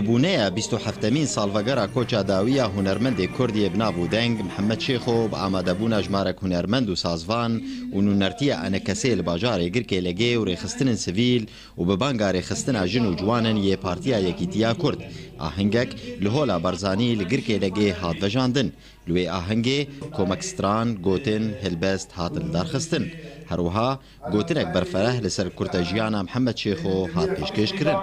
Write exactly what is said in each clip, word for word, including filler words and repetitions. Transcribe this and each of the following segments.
Bûneya bîst û heftemîn salvegera koça dawî ya hunermendê Kurd yê bi nav û deng Mihemed Şêxo bi amadebûna jimarek hunermend û sazvan û nûnertiya enekesê li bajarê Girkêlegê û rêxistinên sivîl û bi banga rêxistina jin û ciwanin yê Partiya Yekîtiya Kurd, ahengek li Hola Barzanî li Girkêlegê hat vejandin. Li wê ahengê komek stran, gotin, helbest hatin lidarxistin. Her wiha gotinek berfereh li ser kurtejiyana Mihemed Şêxo hat pêşkêş kirin.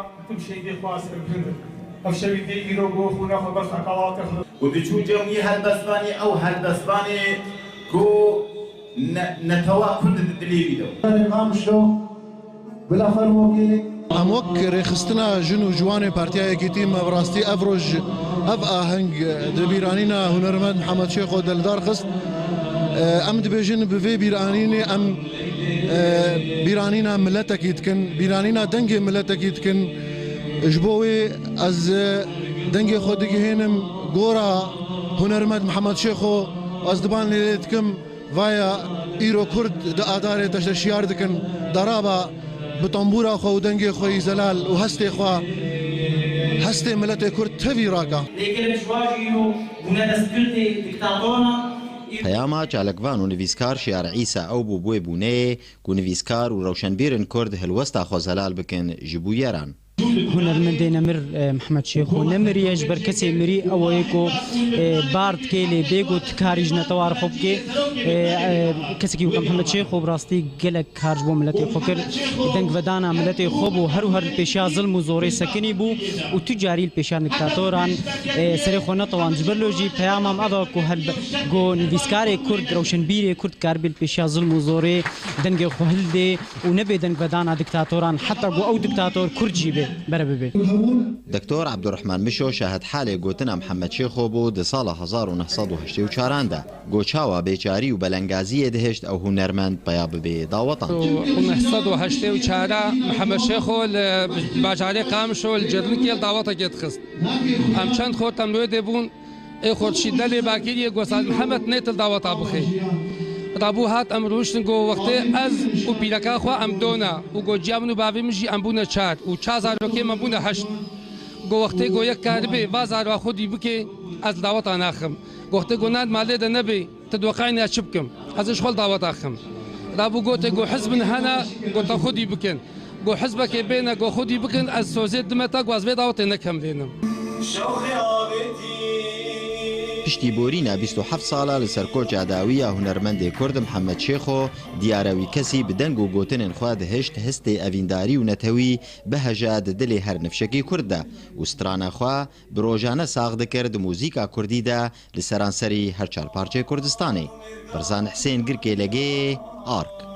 Ev şevî tê îro ku xwîna xwe bes heqewatê xwe. Û diçû cem wî helbestvanî, ew helbestvanê ku ne-, netewa Kurd di dilê wî de bû. Qamşo, bila fermokê. Em wek rêxistina jin û ciwanê Partiya Yekîtî me bi rastî ev roj, ev aheng di bîranîna hunermend Mihemed Şêxo de li dar xist. Em dibêjin bi vê bîranînê em, e, bîranîna miletekî dikin, bîranîna dengê miletekî dikin. Ji bo wê ez, e, dengê xwe digihênim gora hunermend Mihemed Şêxo, ez diban lê lê dikim. Vaya îro Kurd di adarê teşteşiyar dikin, daraba bi tambûra xwe û dengê xwe yî zelal û hestê xwe, hestê miletê Kurd tevî raka. Lê gelek ji wan jî îro bûne destgirtê diktatoran. Peyama çalakvan û nivîskar Şiyar Îsa ew bû bi wê bûneyê ku nivîskar û rewşenbîrên Kurd helwesta xwe zelal bikin ji bûyeran. Hunermendê nemir, e, Mihemed Şêxo nemiriye, ji ber kesê mirî ew ye ku, e, bar dikê lê bê ku tu karî ji netewa re xwe bikê. E, e, kesekî weke Mihemed Şêxo bi rastî gelek kar ji bo miletê xwe kir. Dengvedana miletê xwe bû, her û her li pêşiya zilm û zorê sekinî bû û tu carî li pêşiya diktatoran, e, serê xwe netewand. Ji ber lo jî peyama me ev e ku helbe-, ku nivîskarê Kurd, rewşenbîrê Kurd karibe li pêşiya zilm û zorê dengê xwe hildê û nebe dengvedana diktatoran, heta ku ew diktator Kurd jî be, bere bibe. Doktor Abdurrahman Mişo şahid halê gotina Mihemed Şêxo bû di sala hezar û neh sed û heştê û çaran de. Got çawa bêçarî û belengaziyê dihişt ew hunermend peya bibê dawetan. Û neh sed û heştê û çar Mihemed Şêxo li bajarê Qamişo li Cirnikê li dawetekê dixist. Em çend xort em li wê dê bûn. Ê xortişî delê bakiriyê, got, Saz Mihemed nê til daweta bixê. Rabû hat em rûştin, got, wextê ez û pîreka xwe em dona û got, ciya min û bavê min jî em bûne çar û çar zarokê me bûne heşt. Got, wextê got, yek karibê va zarwa xwedî bikê, ez daweta naxim. Got, wextê got, nan malê de nebê, tu diweqayîne ez çi bikim? Ez ji xwe daweta xim. Rabû gotê, got, hizbin hene, got, te xwedî bikin. Got hizbekê bêne, got xwedî bikin, ez sozê dime te, got ez vê dawetê nekemlênim. Piştî borîna bîst û heft sala li ser koça dawî ya hunermendê Kurd Mihemed Şêxo, diyare wî kesî bi deng û gotinên xwe dihişt histê evîndarî û netewî biheje di dilê her nifşekî Kurd de û strana xwe bi rojane sax dikir di muzîka Kurdî de li seranserî her çar parçeyê Kurdistanê. Birzan Husên, Girkêlegê, Ark.